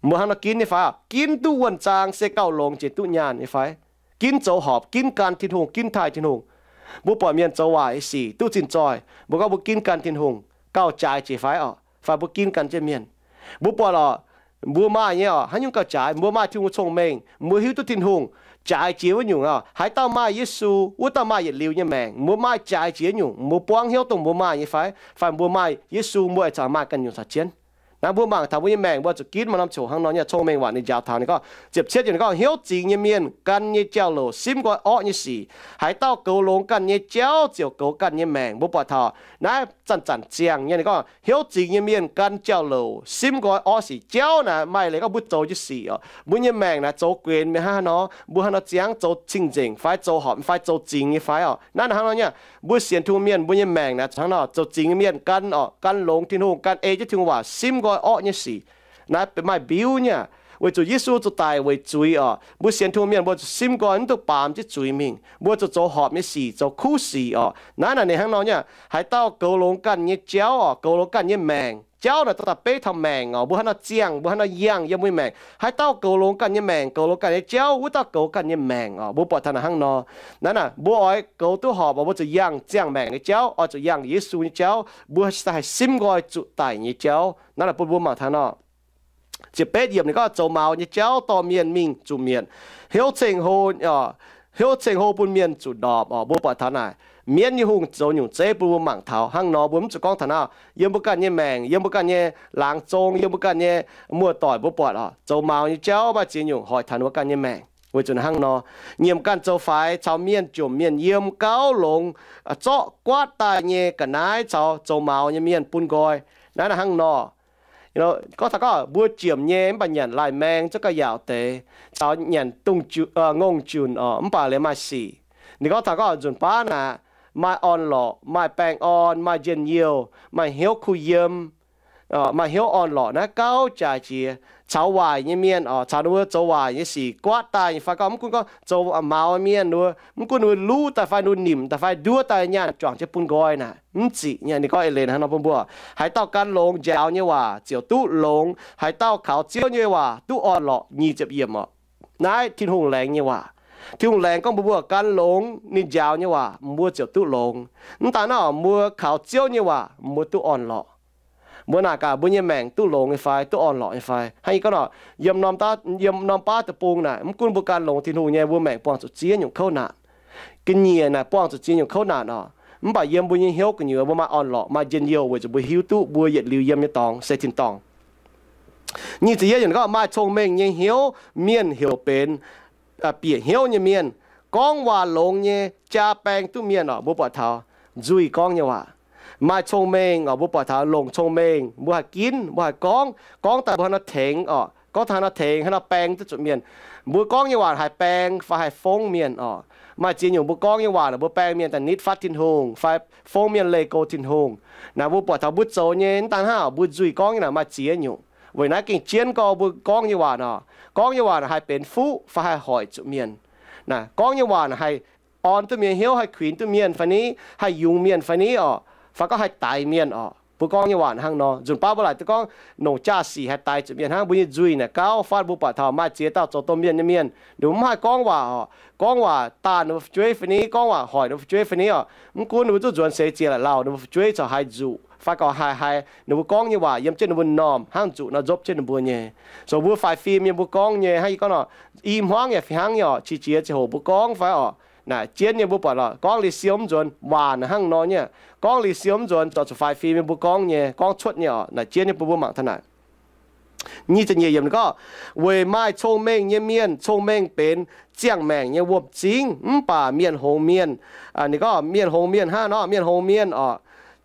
Mbuo hnangv nor ginv nyei fai? Ginv duqv wuonh zaang se gauh longx jiex duqv nyaanh nyei fai? Ginv zoux horpc, ginv gan Tin-Hungh, ginv taaih Tin-Hungh. Mbuo buatc mienh zoux waaic sic duqv zinh zoih, mbuo gorngv mbuo ginv gan Tin-Hungh, gauh jaaix jiex fai oc? Fai mbuo ginv gan jienv mienh? Mbuo buatc oc, mbuo maaih nyei oc, haaix nyungc gauh jaaix? Mbuo maaih Tin-Hungh cong-mengh, mbuo hiuv duqv Tin-Hungh jaaix jiex wuov nyungc oc. Haaix dauh maaih Yesu, wuov dauh maaih yietc liuz nyei maengc. Mbuo maaih jaaix jiex nyungc, mbuo buangv hnyouv dongh mbuo maaih nyei fai? Fai mbuo maaih Yesu, mbuo aengx caux maaih ganh nyungc caux jienv? Naaiv mbuo mangc taux mbuo nyei maengc mbuo zuqc ginv maaih norm coc hnangv nor nyei. Cong-mengh Waac ninh njaaux taux ninh gorngv ziepc cietv yiemc ninh gorngv, hnyouv zingx nyei mienh gan nyei jauv-louc simv nqoi orqv nyei sic. Haaix dauh goux longx ganh nyei jauv ziouc goux ganh nyei maengc. Mbuo buatc taux naaiv zanc-zanc ziangh nyei ninh gorngv, hnyouv zingx nyei mienh gan jauv-louc simv nqoi orqv sic. Jauv naaic maaih leiz gorngv mbuo zoux nyei sic oc. Mbuo nyei maengc naaic zoux guenx mienh hnangv haaix nor, mbuo hnangv nor ziangx zoux cing-nzengc fai zoux horpc fai zoux zingx nyei fai oc. Naaiv hnangv nor nyei, mbuo sienx Tin-Hungh mienh mbuo nyei maengc naaic zuqc hnangv nor, zoux zingx nyei mienh gan oc, gan longx Tin-Hungh, gan ei jienv Tin-Hungh waac simv nqoi orqv nyei sic. Naaiv maaih mbiuv nyei aqv. Weic zuqc Yesu zuqc daic weic zuiz oc. Mbuo sienx Tin-Hungh mienh mbuo zuqc simv nqoi, mv duqv baamz jienv zuiz mingh. Mbuo zuqc zoux horpc nyei sic, zoux kuv sic oc. Naaiv naaic ninh hnangv nor nyei aqv. Haaix dauh goux longx ganh nyei jauv oc, goux longx ganh nyei maengc. Jauv naaic dorh daaih beiv taux maengc oc. Mbuo hnangv nor ziangh, mbuo hnangv nor yangh yiem mbuo nyei maengc. Haaix dauh goux longx ganh nyei maengc, goux longx ganh nyei jauv, wuov dauh goux ganh nyei maengc oc. Mbuo buatc taux naaic hnangv nor. Naaiv naaic mbuo oix goux duqv horpc oc, mbuo zuqc yangh ziangh maengc nyei jauv, oix zuqc yangh Yesu nyei jauv. Mbuo haih simv nqoi zuqc daic nyei jauv. Naaiv naaic bun mbuo mangc taux nor, ziepc betv yiemc ninh gorngv zoux maux nyei jauv dorh mienh mingh zuqc mietc, hnyouv ceng-hlo, hnyouv ceng-hlo bun mienh zuqc ndorpc oc. Mbuo buatc taux naaic, mienv nyei hungh zoux nyungc zeiv bun mbuo mangc taux hnangv nor. Mbuo mv zuqc gorngv taux naaiv, yiem mbuo ganh nyei maengc, yiem mbuo ganh nyei laangz zong, yiem mbuo ganh nyei muoz-doic mbuo buatc oc, zoux maux nyei jauv maaih ziex nyungc hoic taux mbuo ganh nyei maengc. Weic zuqc hnangv nor, nyiemc ganh zoux faix caux mienh jomc mienh yiem, gauh longx zorqv guaatv daaih nyei ga'naaiv caux zoux maux nyei mienh bun nqoi. Naaiv hnangv nor, gorngv taux gorngv mbuo jomc nyei mv baac nyanc laaih maeng zungv gauh yaauc deix, caux nyanc dungz, ngongh junc oc, mv baac liemh maaih sic. Ninh gorngv taux gorngv nzunc baav naaic, maaih orn-lorqc, maaih baengh orn, maaih njien-youh, maaih hnyouv kuh yiem, maaih hnyouv orn-lorqc naaiv gauh jaaix jiex caux waaic nyei mienh oc, caux ninh mbuo zoux waaic nyei sic guaatv daaih nyei fai gorngv mv gunv gorngv zoux maux mienh, mv gunv ninh mbuo luv daaih fai ninh mbuo nimc daaih fai nduov daaih nyaanh juangc jienv bun nqoi naaic, mv ziqc nyei. Ninh gorngv eix leiz hnangv nor bun mbuo, haaix dauh gan longx njaaux nyei waac ziouc duqv longx, haaix dauh kaux Ziouv nyei waac duqv orn-lorqc. Nyic ziepc yiemc oc. Naaiv Tin-Hungh laengz nyei waac. Tin-Hungh laengz gorngv mbuo mbuo gan longx ninh njaaux nyei waac, mbuo ziouc duqv longx. Mv daan naaiv oc, mbuo kaux Ziouv nyei waac mbuo duqv orn-lorqc. Mbuo naaic gaax mbuo nyei maengc duqv longx nyei fai, duqv orn-lorqc nyei fai? Hnangv yie gorngv nor, yiem norm baav deic-bung naaic, mv gunv mbuo gan longx Tin-Hungh nyei, mbuo maengc buangh zuqc ziex nyungc kouv naanc. Ga'nyiec naaic buangh zuqc ziex nyungc kouv naanc oc. Mv baac yiem mbuo nyei hnyouv gu'nyuoz mbuo maaih orn-lorqc, maaih njien-youh weic zuqc mbuo hiuv duqv mbuo yietc liuz yiem nyei dorngx se tin-dorngh. Nyic ziepc yietv yiemc gorngv, maaih cong-mengh nyei hnyouv mienh heuc benx bieqc hnyouv nyei mienh. Gorngv waac longx nyei jaa baeng duqv mienh oc. Mbuo buatc taux nzuih gorngv nyei waac. Maaih cong-mengh oc, mbuo buatc taux longc cong-mengh, mbuo haih ginv, mbuo haih gorngv, gorngv daaih mbuo haaix nor tengx oc, gorngv daaih haaix nor tengx, haaix nor baeng duqv zuqc mienh. Mbuo gorngv nyei waac haih baeng fai haih fongv mienh oc. Maaih ziex nyungc mbuo gorngv nyei waac naaic mbuo baeng mienh daaih nitv fatv Tin-Hungh fai fongv mienh leih go Tin-Hungh. Naaic mbuo buatc taux mbuo zoux nyei mv daan hnangv, mbuo nzuih gorngv nyei naaic maaih ziex nyungc. Weic naaiv gengh jienv gorngv mbuo gorngv nyei waac nor, gorngv nyei waac naaic haih benx fuqv fai haih hoic zuqc mienh. Naaic gorngv nyei waac naaic haih orn duqv mienh hnyouv, haih kuinx duqv mienh fai ni, haih yungz mienh fai ni oc, fai gorngv haih daix mienh oc. Mbuo gorngv nyei waac hnangv nor, nzunc baav mbuo laaic duqv gorngv nongc jaa-sic haih daix zuqc mienh hnangv. Mbuo nyei nzuih naaic gauh fatv, mbuo buatc taux maaih ziex dauh zoux domh mienh nyei mienh, ninh mbuo mv haih gorngv waac oc. Gorngv waac daanh ninh mbuo fu'jueiv fai ni, gorngv waac hoic ninh mbuo fu'jueiv fai ni oc. Mv gunv ninh mbuo zuqc nzuonx seix ziec laaix lauh ninh mbuo fu'jueiv corc haih nzuqc fai gorx haih, haih ninh mbuo gorngv nyei waac yiem jienv ninh mbuo m'normh hnangv nzuqc nor nzopv jienv ninh mbuo nyei. So mbuo faix fim nyei mbuo gorngv nyei hnangv yie gorngv nor, i hmuangv yaac fih hnangv nyei oc, qiex jiez ziangh hoc mbuo gorngv fai oc. Naaic jienv nyei mbuo buatc lorqc, gorngv liuz siou mv nzuonx, waac naaic hnangv nor nyei. Gorngv liuz siou mv nzuonx, zorc zuqc faix fim nyei mbuo gorngv nyei, gorngv cuotv nyei oc. Naaic jienv nyei bun mbuo mangc taux naaic. Nyic ziepc nyeic yiemc ninh gorngv, weic maaih cong-mengh nyei mienh, cong-mengh benx ziangh maengc nyei wuom-zingv, mv baac mienh hngongx mienh, ninh gorngv mienh hngongx mienh hnangv nor, mienh hngongx mienh oc,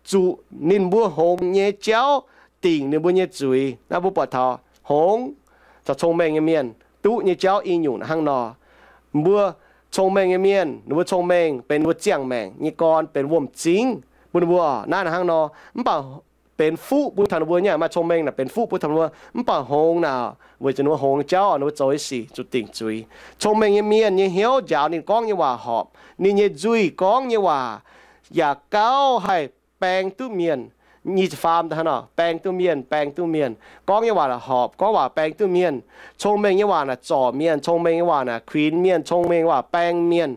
zuqc ninh mbuo hngongx nyei jauv dingc ninh mbuo nyei zuiz. Naaiv mbuo buatc taux hngongx caux cong-mengh nyei mienh duqv nyei jauv i nyungc hnangv nor. Mbuo cong-mengh nyei mienh, ninh mbuo cong-mengh benx ninh mbuo ziangh maengc nyei gorn, benx wuom-zingv bun ninh mbuo. Naaiv hnangv nor, mv baac benx fuqv bun taux ninh mbuo nyei. Maaih cong-mengh naaic benx fuqv bun taux ninh mbuo, mv baac hngongx naaic weic zuqc ninh mbuo hngongx nyei jauv, ninh mbuo zoux nyei sic zuqc dingc zuiz. Cong-mengh nyei mienh nyei hnyouv njaaux ninh gorngv nyei waac horpc. Ninh nyei nzuih gorngv nyei waac yaac gauh haih baeng duqv mienh. Nyic ziepc faam daaih hnangv nor, baeng duqv mienh, baeng duqv mienh. Gorngv nyei waac naaic horpc, gorngv waac baeng duqv mienh. Cong-mengh nyei waac naaic zorc mienh, cong-mengh nyei waac naaic kuinx mienh, cong-mengh nyei waac baeng mienh.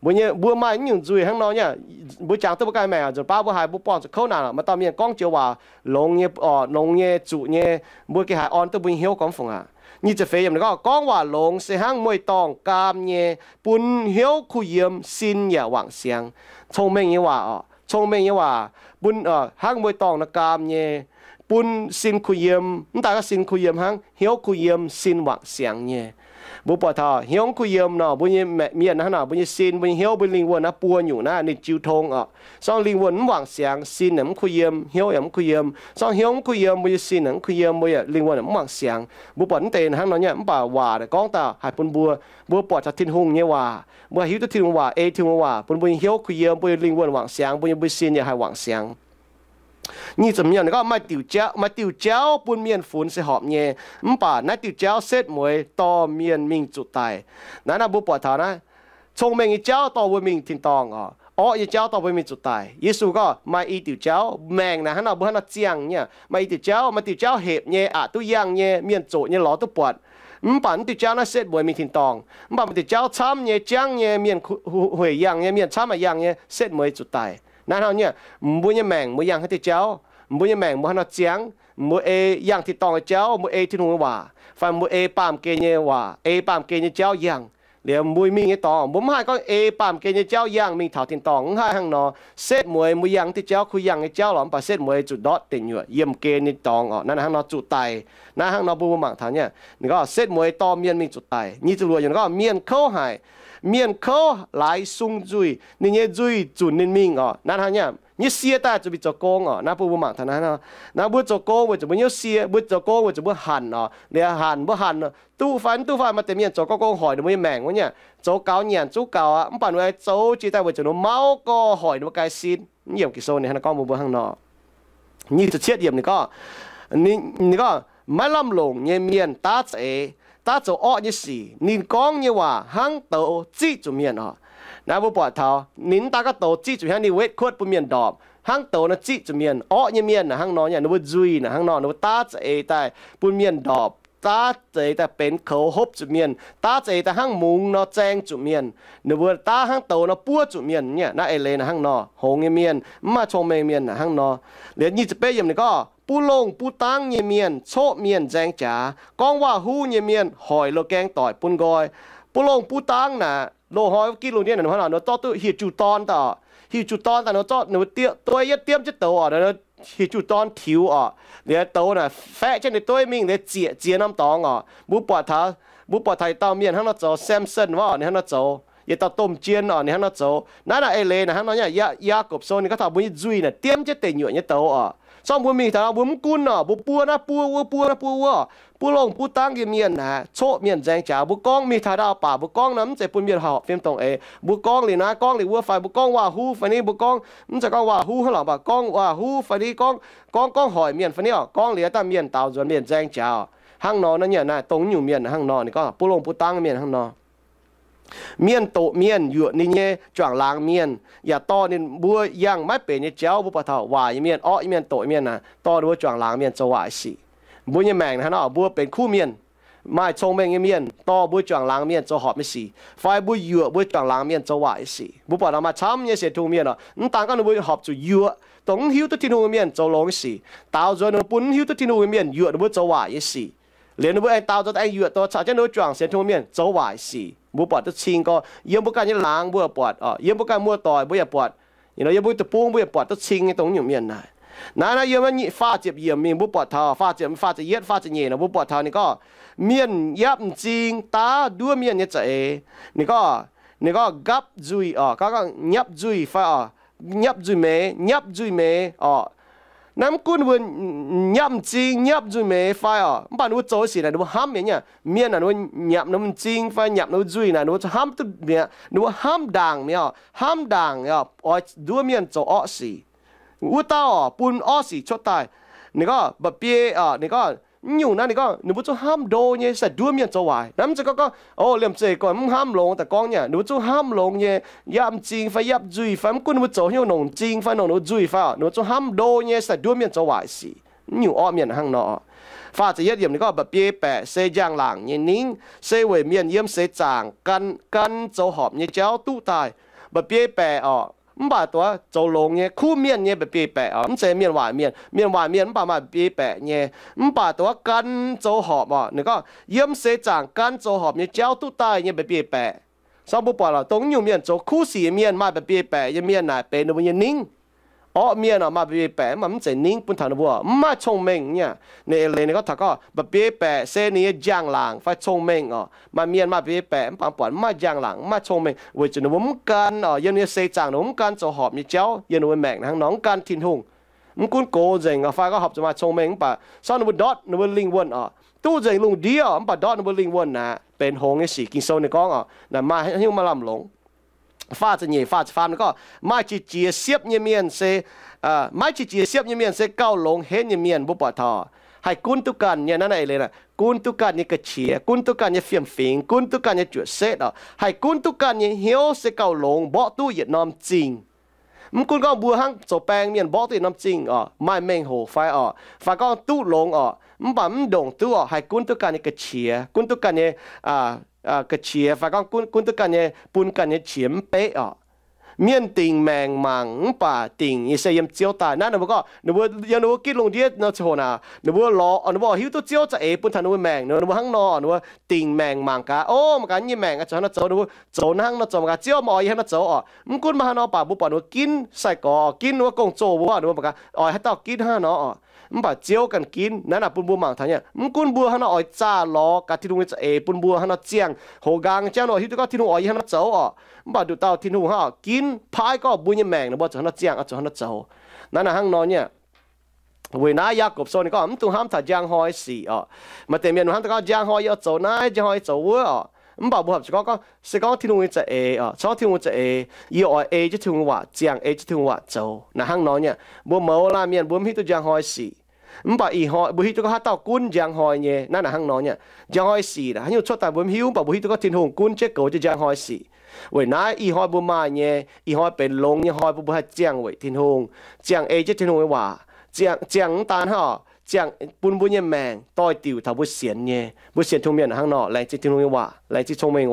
Mbuo nyei, mbuo maaih naaiv nyungc nzuih hnangv nor nyei. Mbuo jangx duqv mbuo ganh maengc oc, nzunc baav mbuo haiz mbuo buangh zuqc kouv naanc oc, maaih dauh mienh gorngv joux waac longx nyei oc, longx nyei zuqc nyei, mbuo gengh haiz orn duqv mbuo nyei hnyouv gorngv fungc aqv. Nyic ziepc feix yiemc ninh gorngv, gorngv waac longx se hnangv mueiz dorngh gaam nyei, bun hnyouv kuh yiem, sin yaac wangc siangx. Cong-mengh nyei waac oc, cong-mengh nyei waac bun hnangv mueiz dorngh nor gaam nyei, bun sin kuh yiem, mv daaih gorngv sin kuh yiem hnangv, hnyouv kuh yiem, sin wangc siangx nyei. Mbuo buatc taux hnyouv kuh yiem nor, mbuo nyei mienh hnangv nor, mbuo nyei sin, mbuo nyei hnyouv, mbuo lingh wuonh naaiv buo nyungc naaiv ninh jiu tong oc. Sorng lingh wuonh mv wangc siangx, sin yaac mv kuh yiem, hnyouv yaac mv kuh yiem. Sorng hnyouv mv kuh yiem, mbuo nyei sin yaac mv kuh yiem, mbuo yaac lingh wuonh yaac mv wangc siangx. Mbuo buatc mv deix hnangv nor nyei, mv baac waac naaic gorngv daaih haih bun mbuo, mbuo buatc taux Tin-Hungh nyei waac, mbuo haih hiuv duqv Tin-Hungh waac, ei Tin-Hungh waac, bun mbuo nyei hnyouv kuh yiem, mbuo nyei lingh wuonh wangc siangx, mbuo nyei, mbuo nyei sin yaac haih wangc siangx. Nyic ziepc hnyangx ninh gorngv maaih diuc jauv, maaih diuc jauv bun mienh funx se horpc nyei, mv baac naaiv diuc jauv setv mueiz dorh mienh mingh zuqc daic. Naaiv nor mbuo buatc taux naaiv, cong-mengh nyei jauv dorh mbuo mingh tin-dorngh oc. Orqv nyei jauv dorh mbuo mingh zuqc daic. Yesu gorngv maaih i diuc jauv, maengc naaic hnangv nor, mbuo hnangv nor ziangh nyei, maaih i diuc jauv, maaih diuc jauv hepc nyei, aqc duqv yangh nyei, mienh zoqc nyei lorz duqv buatc. Mv baac naaiv diuc jauv naaiv setv mueiz mingh tin-dorngh. Mv baac maaih diuc jauv camv nyei, jangv nyei, mienh hueic yangh nyei, mienh camv aqc yangh nyei, setv mueiz zuqc daic. Naaiv hnangv nyei, mbuo nyei maengc mbuo yangh haaix diuc jauv, mbuo nyei maengc mbuo hnangv nor ziangh, mbuo ei yangh tin-dorngh nyei jauv, mbuo ei Tin-Hungh nyei waac, fai mbuo ei baamh gen nyei waac, ei baamh gen nyei jauv yangh. Liuz mbuo mingh nyei dorngx, mbuo mv haih gorngv ei baamh gen nyei jauv yangh mingh taux tin-dorngh, mv haih hnangv nor. Setv mueiz mbuo yangh diuh jauv, kuh yangh nyei jauv lorqc, mv baac setv mueiz zuqc ndortv deic nyuoqc, yiemh gen nyei dorngx oc. Naaiv hnangv nor zuqc daic. Naaiv hnangv nor mbuo mangc taux nyei, ninh gorngv setv mueiz dorh mienh mingh zuqc daic. Nyic ziepc luoqc yiemc gorngv mienh kouv haic, mienh kouv laaix sung nzuih, ninh nyei nzuih zunc ninh mingh oc. Naaiv hnangv nyei, nyei sie daaih zuqc mingh zoux gong oc. Naaiv bun mbuo mangc taux naaiv hnangv. Naaiv mbuo zoux gong weic zuqc mbuo hnyouv sie, mbuo zoux gong weic zuqc mbuo hanc oc. Liuz hanc mbuo hanc duqv fai mv duqv fai, maaih deix mienh zoux gong gong hoic ninh mbuo nyei maengc wuov nyei, zoux gaux nyanc zungv gaux aqv, mv baac ninh mbuo zoux jiex daaih weic zuqc ninh mbuo mauv gorx hoic ninh mbuo gaix sin. Yiem Ging-Sou ninh hnangv naaiv gorngv mbuox mbuo hnangv nor. Nyic ziepc cietv yiemc ninh gorngv, ninh gorngv, maiv lamh longc nyei mienh daav za'eix, daav zoux orqv nyei sic. Ninh gorngv nyei waac hnangv douz ziqv zuqc mienh oc. Naaiv mbuo buatc taux ninh mv daaih gorngv douz ziqv zuqc mienh, hnangv ninh wetv kuotv bun mienh ndorpc, hnangv douz naaiv ziqv zuqc mienh. Orqv nyei mienh naaic hnangv nor nyei, ninh mbuo nzuih naaic hnangv nor, ninh mbuo daav za'eix daaih bun mienh ndorpc, daav za'eix daaih benx koux hopv zuqc mienh, daav za'eix daaih hnangv mungz nor zaeng zuqc mienh, ninh mbuo daav hnangv douz nor buov zuqc mienh nyei. Naaiv eix leiz naaic hnangv nor, hngongx nyei mienh, mv maaih cong-mengh mienh naaic hnangv nor. Liuz nyic ziepc betv yiemc ninh gorngv, buv longh buv dangv nyei mienh, coqv mienh nzaeng jaax, gorngv waac-huv nyei mienh hoic loz-gaeng doic bun nqoi. Buv longh buv dangv naaic, loz-hnoi wuov gitv lungh ndiev naaic, ninh mbuo zorqv duqv hieh juh dorn daaih oc. Hieh juh dorn daaih ninh mbuo zorqv, ninh mbuo dueiv yietv diemv jienv douz oc, hieh juh dorn tiux oc. Liuz douz naaic faeqv jienv ninh dueiv mingh, liuz zieqc ziex norm dorngx oc. Mbuo buatc taux, mbuo buatc taux yietc dauh mienh hnangv nor zoux, Samson wuov, ninh hnangv nor zoux. Yietc dauh domh jien oc, ninh hnangv nor zoux. Naaiv naaic eix leiz naaic hnangv nor nyei, Yaakopv Sou ninh gorngv taux mbuo nyei nzuih naaic diemv jienv deic nyuoqc nyei douz oc. Sorng mbuo mingh taux mbuo mv gunv oc, mbuo buov naaiv buov wuov, buov naaiv buov wuov oc. Buv longh buv dangv nyei mienh naaic, coqv mienh nzaeng jaax. Mbuo gorngv mingh taux ndau baac mbuo gorngv nor mv zeiz bun mienh horpc fim dongh eix. Mbuo gorngv liuz naaiv, gorngv liuz wuov fai mbuo gorngv waac-huv fai ni, mbuo gorngv mv zeiz gorngv waac-huv hnangv lorqc, mv baac gorngv waac-huv fai ni, gorngv, gorngv, gorngv hoic mienh fai ni oc. Gorngv liuz daaih mienh daaux nzuonx, mienh nzaeng jaax oc. Hnangv nor naaiv nyei naaiv dongh nyungc mienh hnangv nor, ninh gorngv buv longh buv dangv mienh hnangv nor. Mienh doqc mienh, yuoqc ninh nyei juangc laangz mienh, yaac dorh ninh mbuo yangh maiv benx nyei jauv. Mbuo buatc taux waaic nyei mienh, orqv nyei mienh, doqc nyei mienh naaic, dorh ninh mbuo juangc laangz mienh zoux waaic sic. Mbuo nyei maengc hnangv nor, mbuo benx kuv mienh, maaih cong-mengh nyei mienh, dorh mbuo juangc laangz mienh zoux horpc nyei sic, fai mbuo yuoqc mbuo juangc laangz mienh zoux waaic nyei sic. Mbuo buatc nor maaih camv nyei sienx Tin-Hungh mienh oc, mv daan gorngv ninh mbuo horpc zuqc yuoqc dongh mv hiuv duqv Tin-Hungh nyei mienh zoux longx nyei sic. Daaux nzuonx ninh mbuo bun mv hiuv duqv Tin-Hungh nyei mienh yuoqc ninh mbuo zoux waaic nyei sic. Liuz ninh mbuo aengx daaux nzuonx aengx yuoqc dongh caux jienv ninh mbuo juangc sienx Tin-Hungh mienh zoux waaic sic. Mbuo buatc duqv cing gorx, yiem mbuo ganh nyei laangz mbuo yaac buatc oc, yiem mbuo ganh muoz-doic mbuo yaac buatc, yiem mbuo deic-bung mbuo yaac buatc duqv cing nyei dongh nyungc mienh naaic. Naaiv naaiv yiem nyic, faah ziepc yiemc mingh mbuo buatc taux, faah ziepc, faah ziepc yietv, faah ziepc nyeic nor mbuo buatc taux ninh gorngv, mienh yapv m'zing daav nduov mienh nyei za'eix. Ninh gorngv, ninh gorngv gapv nzuih oc, gorngv, gorngv nyapv nzuih fai oc, nyapv nzuih meix, nyapv nzuih meix oc. Naaiv mv gunv mbuo nyapv m'zing, nyapv nzuih meix fai oc, mv baac ninh mbuo zoux sic naaic ninh mbuo hnamv mi'aqv. Mienh naaic ninh mbuo nyapv ninh m'zing fai nyapv ninh mbuo nzuih naaic ninh mbuo hnamv duqv mi'aqv. Ninh mbuo hnamv ndaangc mi'aqv, hnamv ndaangc oix nduov mienh zoux orqv sic. Wuov dauh oc, bun orqv sic cuotv daaih. Ninh gorngv mba'biei oc, ninh gorngv, mv nyungc naaiv ninh gorngv ninh mbuo zungv hnamv ndo nyei, se nduov mienh zoux waaic. Naaiv mv zeiz gorngv, gorngv, o, liemh zeih gorngv mv hnamv longx daaih gorngv nyei. Ninh mbuo zungv hnamv longx nyei, yapv m'zing fai yapv nzuih fai mv gunv ninh mbuo zoux hnyouv nongc m'zing fai nongc ninh mbuo nzuih fai oc, ninh mbuo zungv hnamv ndo nyei, se nduov mienh zoux waaic sic. Mv nyungc orqv mienh hnangv nor. Faah ziepc yietv yiemc ninh gorngv, mba'biei baeqc se njang-laangc nyei ningv, se weic mienh yiem seix zaangc gan, gan zoux horpc nyei jauv duqv daaih. Mba'biei baeqc oc, mv baac dongh zoux longx nyei, kuv mienh nyei mba'biei baeqc oc, mv zeiz mienh waaic mienh. Mienh waaic mienh mv baac maaih mba'biei baeqc nyei. Mv baac dongh gan zoux horpc oc, ninh gorngv yiem seix zaangc gan zoux horpc nyei jauv duqv daaih nyei mba'biei baeqc. Sorng mbuo buatc lorqc, dongh nyungc mienh zoux kuv sic nyei mienh, maaih mba'biei baeqc nyei mienh naaic benx ninh mbuo nyei ningv. Orqv mienh oc, maaih biei baeqc mv baac mv zeiz ningv bun taux ninh mbuo, mv maaih cong-mengh nyei. Ninh eix leiz ninh gorngv taux gorngv mba'biei baeqc se ninh nyei njang-laangc fai cong-mengh oc. Maaih mienh maaih biei baeqc mv baac mv buatc mv maaih njang-laangc, mv maaih cong-mengh, weic zuqc ninh mbuo mv gan oc, yiem ninh nyei seix zaangc ninh mbuo mv gan zoux horpc nyei jauv yiem ninh mbuo maengc hnangv nor, mv gan Tin-Hungh. Mv gunv gox nzengc oc fai gorngv horpc zuqc maaih cong-mengh mv baac se ninh mbuo ndortv ninh mbuo lingh wuonh oc, duqv nzengc lungh ndiev oc, mv baac ndortv ninh mbuo lingh wuonh naaic benx hngongx nyei sic. Ging-Sou ninh gorngv oc, naaic maaih haaix nyungc maaih lamh longc. Faah ziepc nyeic, faah ziepc faam ninh gorngv, maaih qiex jiez siepv nyei mienh se, maiv qiex jiez siepv nyei mienh se gauh longx henv nyei mienh. Mbuo buatc taux haih gunv duqv ganh nyei, naaiv naaiv eix leiz gunv duqv ganh nyei ga'qiex, gunv duqv ganh nyei fiem-fingx, gunv duqv ganh nyei juoqc setv oc, haih gunv duqv ganh nyei hnyouv se gauh longx, mborqv duqv yietc norm zingh. Mv gunv gorngv mbuo hnangv zoux baeng mienh mborqv duqv yietc norm zingh oc, maaih mengh hoc fai oc, fai gorngv duqv longx oc, mv baac mv ndongc duqv oc, haih gunv duqv ganh nyei ga'qiex, gunv duqv ganh nyei ga'qiex fai gorngv gunv duqv ganh nyei, bun ganh nyei qiex mv beqv oc. Mienh dingc maengc mangc mv baac dingc nyei se yiem Ziouv daaih. Naaiv ninh mbuo gorngv ninh mbuo yiem ninh mbuo ginv lungh ndiev nor ziangh hoc naaic, ninh mbuo lorz, ninh mbuo oix hiuv duqv Ziouv za'eix bun taux ninh mbuo maengc, ninh mbuo hnangv nor, ninh mbuo dingc maengc mangc gaax, o, mangc gaax yie nyei maengc oix zuqc hnangv nor zoux, ninh mbuo zoux hnangv nor zoux, mangc gaax Ziouv meih oix yie hnangv nor zoux oc. Mv gunv maaih haaix nor baac mbuo buatc ninh mbuo ginv sai-gorx, ginv wuov gong-zoh wuov, ninh mbuo mangc gaax oix haaix dauh ginv hnangv nor oc. Mv baac Ziouv ganh ginv. Naaiv naaic bun mbuo mangc taux nyei, mv gunv mbuo hnangv nor oix zaah lorz gaax Tin-Hungh nyei za'eix bun mbuo hnangv nor ziangh hoc nqaang jangv nor hiuv duqv gorngv Tin-Hungh oix yie hnangv nor zoux oc, mv baac nduqc dauh Tin-Hungh hnangv oc ginv paaiv gorngv mbuo nyei maengc ninh mbuo zuqc hnangv nor ziangh, zuqc hnangv nor zoux. Naaiv naaic hnangv nor nyei. Weic naaiv Yaagorpc Sou ninh gorngv mv dungx hnamv taux njang hnoi sic oc. Maaih deix mienh hnamv taux gorngv njang hnoi yie oix zoux naaiv, njang hnoi yie zoux wuov oc. Mv baac mbuo horpc zuqc gorngv, gorngv se gorngv Tin-Hungh nyei za'eix oc, se gorngv Tin-Hungh nyei za'eix, yie oix ei jienv Tin-Hungh nyei waac ziangh, ei jienv Tin-Hungh nyei waac zoux. Naaic hnangv nor nyei. Mbuo mouz laanh mienh mbuo mv hiuv duqv njang hnoi sic. Mv baac ih hnoi mbuo hiuv duqv gorngv haaix dauh gunv njang hnoi nyei. Naaiv naaic hnangv nor nyei. Njang hnoi sic naaic haaix nyungc cuotv daaih mbuo mv hiuv, mv baac mbuo hiuv duqv gorngv Tin-Hungh gunv jienv goux jienv njang hnoi sic. Weic naaiv ih hnoi mbuo maaih nyei, ih hnoi benx longx nyei hnoi bun mbuo haih ziangh weic Tin-Hungh, ziangh ei jienv Tin-Hungh nyei waac, ziangh mv daan hnangv oc, ziangh bun mbuo nyei maengc doix-diuc taux mbuo sienx nyei, mbuo sienx Tin-Hungh mienh hnangv nor. Laengz zingh Tin-Hungh nyei waac, laengz zingh cong-mengh